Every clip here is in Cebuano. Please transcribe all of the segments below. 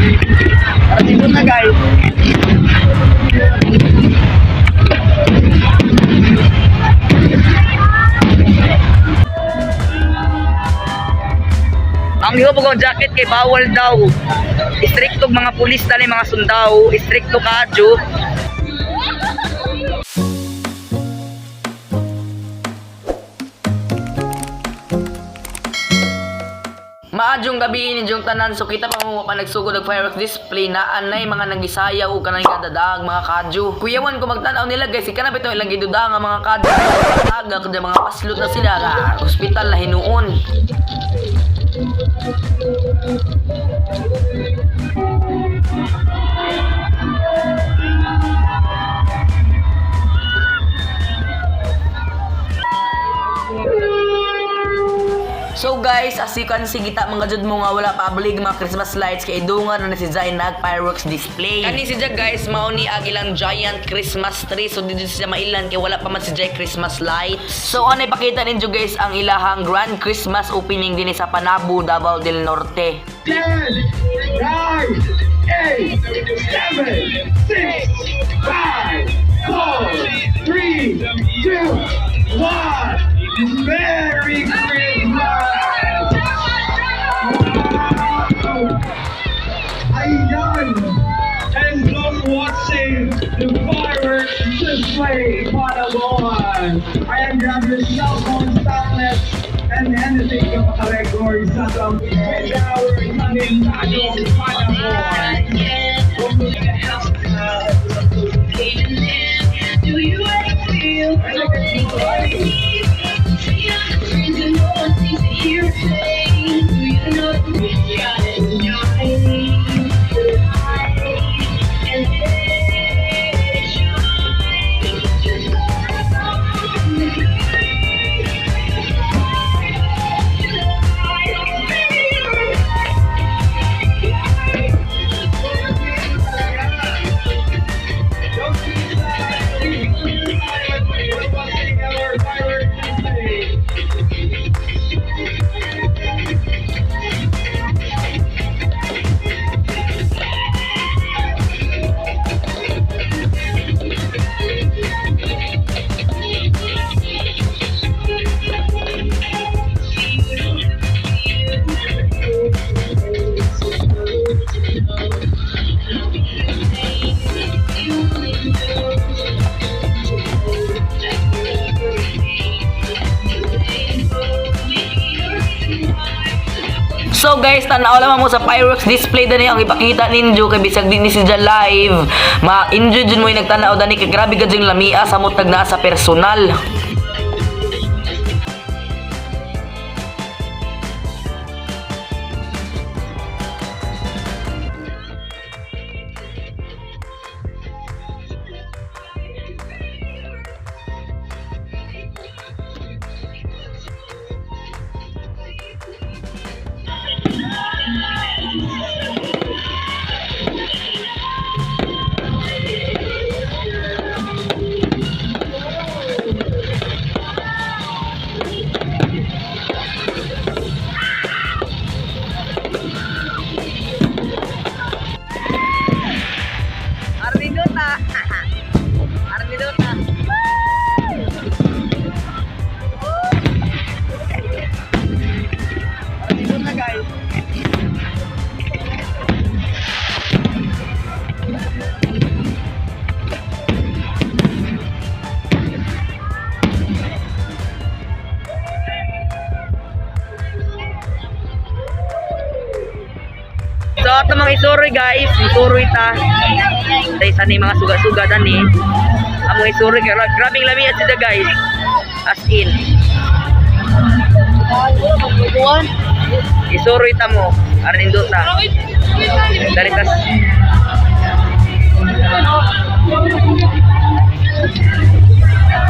Tara dito na, guys. Ang hibo kong jacket kay bawal daw. Istrikto mga pulis tani, mga sundao, istrikto kadyo. Maadjong gabi ninyong tanan. So kita pa mo pa nagsugod og fireworks display na anay mga nagisayaw ug kanang gadadag mga kadyo. Kuyawan ko magtan-aw nila, guys, ika na bitaw ilang gidudang ang mga kadyo. Taga kada mga paslot na sila ka ospital na hinuon. So guys, as you can see, kita mga jud mo nga wala pa ablig mga Christmas lights kay idungan na si Zay nag fireworks display. Kani si Jay, guys, mao ni ang ilang giant Christmas tree. So dito siya mailan kay wala pa man si Jay Christmas lights. So ano ipakita ninyo, guys, ang ilahang grand Christmas opening dinhi sa Panabo, Davao del Norte. 10, 9, 8, 7, 6, 5, 4, 3, 2, 1. Merry Christmas! Wow! Ayan! And don't watching the fireworks display, Panaboan. Ayan, grab your cell phones, tablets, and anything na makarecord sa atong with our Manilagong Panaboan. Do you ever feel see all the dreams and no one seems to hear a thing? Do you know that we got it shining and they shine just like on the Don't be shy. We're watching our fireworks display. So guys, tanaw lamang mo sa fireworks display dani ang ipakita ninyo kay bisag di ni siya live. Ma-enjoy jud mo yung nagtanaw dani kay grabe gud yung lamia sa mutag naa sa personal. Arnidota. Arnidota. Arnidota, guys. So ato mga isuroy, guys, isuroy ta. Tay sa ni mga suga-suga dani. Among isuroy kay grabing lami at sila, guys. As in. Isuroy ta mo, aron indota. Dali tas.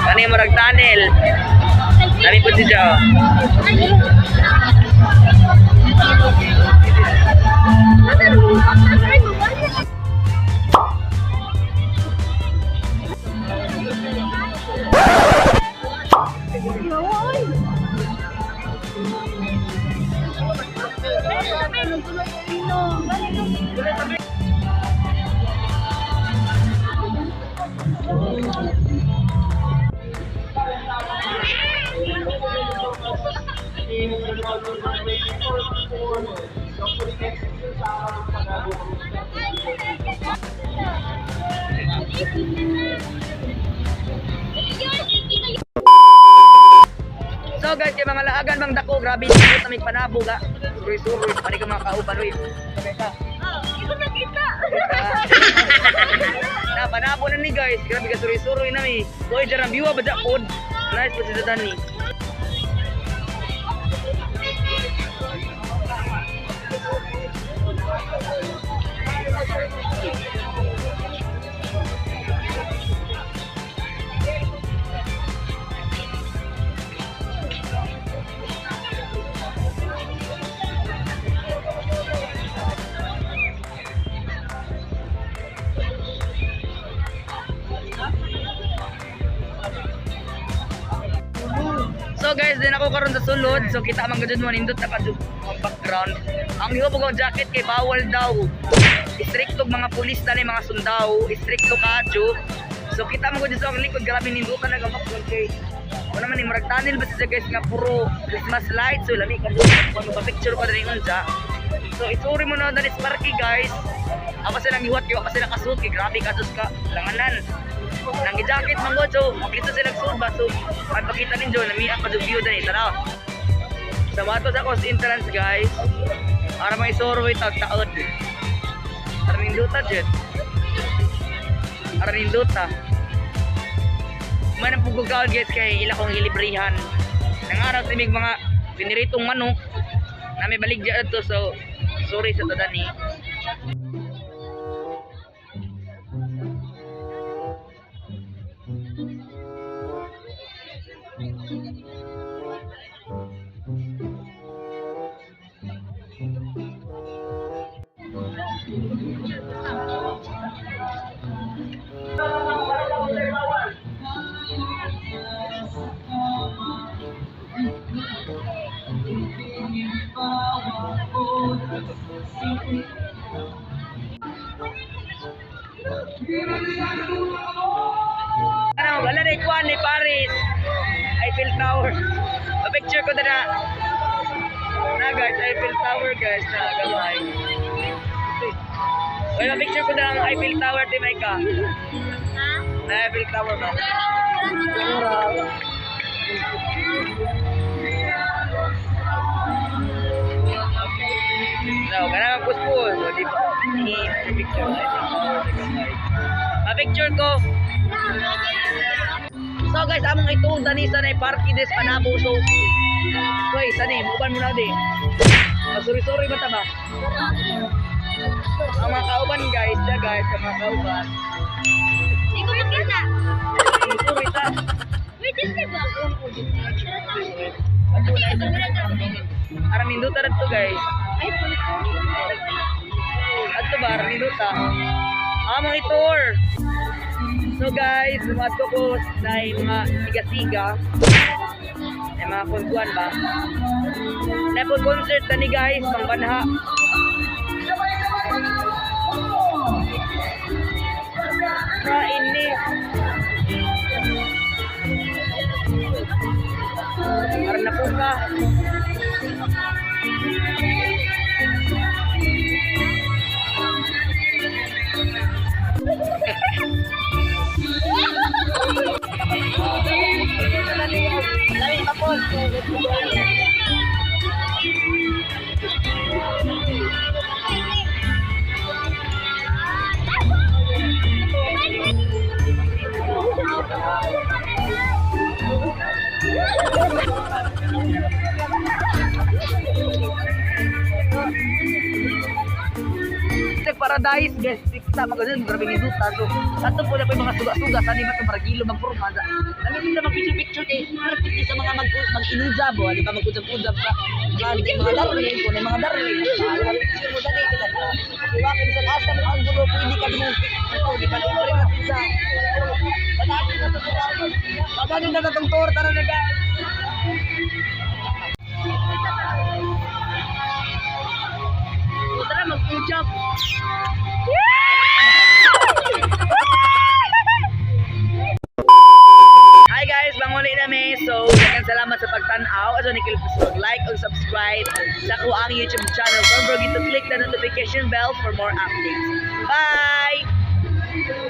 Kani murag tunnel. Dami po siya, oh. So guys, kay mga laagan bang dako, grabe nindot na may panabo ga. Suroy-suroy, pare ka mga kauban uy. Okay ka. Oh, ikaw nakita. Na panabo na ni guys, grabe ka suroy-suroy na mi. Boy, dyan ang biwa ba dyan pod? Nice pa si Dani. So guys, din ako karon sa sulod. So kita man gud mo nindot na kadto ang background. Ang hiwa ko jacket kay bawal daw. Stricto mga pulis dali mga sundao, stricto kadyo. So kita man gud sa akong likod grabe nindutan na background kay wala man ni murag tunnel ba siya guys nga puro Christmas lights. So lami ka kung pa picture ko diri unja. So isuri mo na dali sa parke guys. Ako silang hiwat kay ako sila kasuot kay grabe ka sus ka langanan. Nang jacket man god so dito sila suot ba so pagpakita ninyo namiang ka view dani tara. Sa wato sa cost entrance guys. Para may isuro tag taod. Para ninduta jud. Para ninduta. Man ang pugugaw guys kay ila kong ilibrihan. Nang araw timig mga piniritong manok na may baligya adto so sorry sa tadani. Ano, wala na ikuan ni Paris. Eiffel Tower. Pa-picture ko na na. Na guys, Eiffel Tower guys na gamay. Wala picture ko na ang Eiffel Tower di may ka. Na Eiffel Tower ba? No, kanang puspos. O, di ba? I-picture Eiffel Tower di gamay. Pa-picture ko. So guys, among ito dani sa nay parke des Panabo so. Hoy, sani muban mo na di. Ah, sorry sorry ba ta ba? Ang mga kauban guys, da guys, ang mga kauban. Hindi ko makita. Sorry ta. Wait, this is ba? Aram ninduta ra to guys. Ay, Adto ba aram ninduta? Among itour. So guys, lumadto ko sa mga siga-siga. Ay mga kunkuan ba? Napod concert na ni guys, pangbanha. Kaini. Para na po ka. Lami pa po. Paradise guys, kita magazin grabe ni duta so ato po na po yung mga suga-suga sa ba ito maragilo magpurma sa namin sila mag-picture picture kay perfect sa mga mag mag-inujab o di ba mag-ujab-ujab sa mga darling ko mga darling picture mo dali kita diba kay bisan asa mo ang gulo pwede ka mo picture di ba libre na pizza Pagano na itong tour, tara na guys! Salamat sa pagtan-aw. Ato ni mag-like o subscribe sa akoang YouTube channel. Don't forget to click the notification bell for more updates. Bye!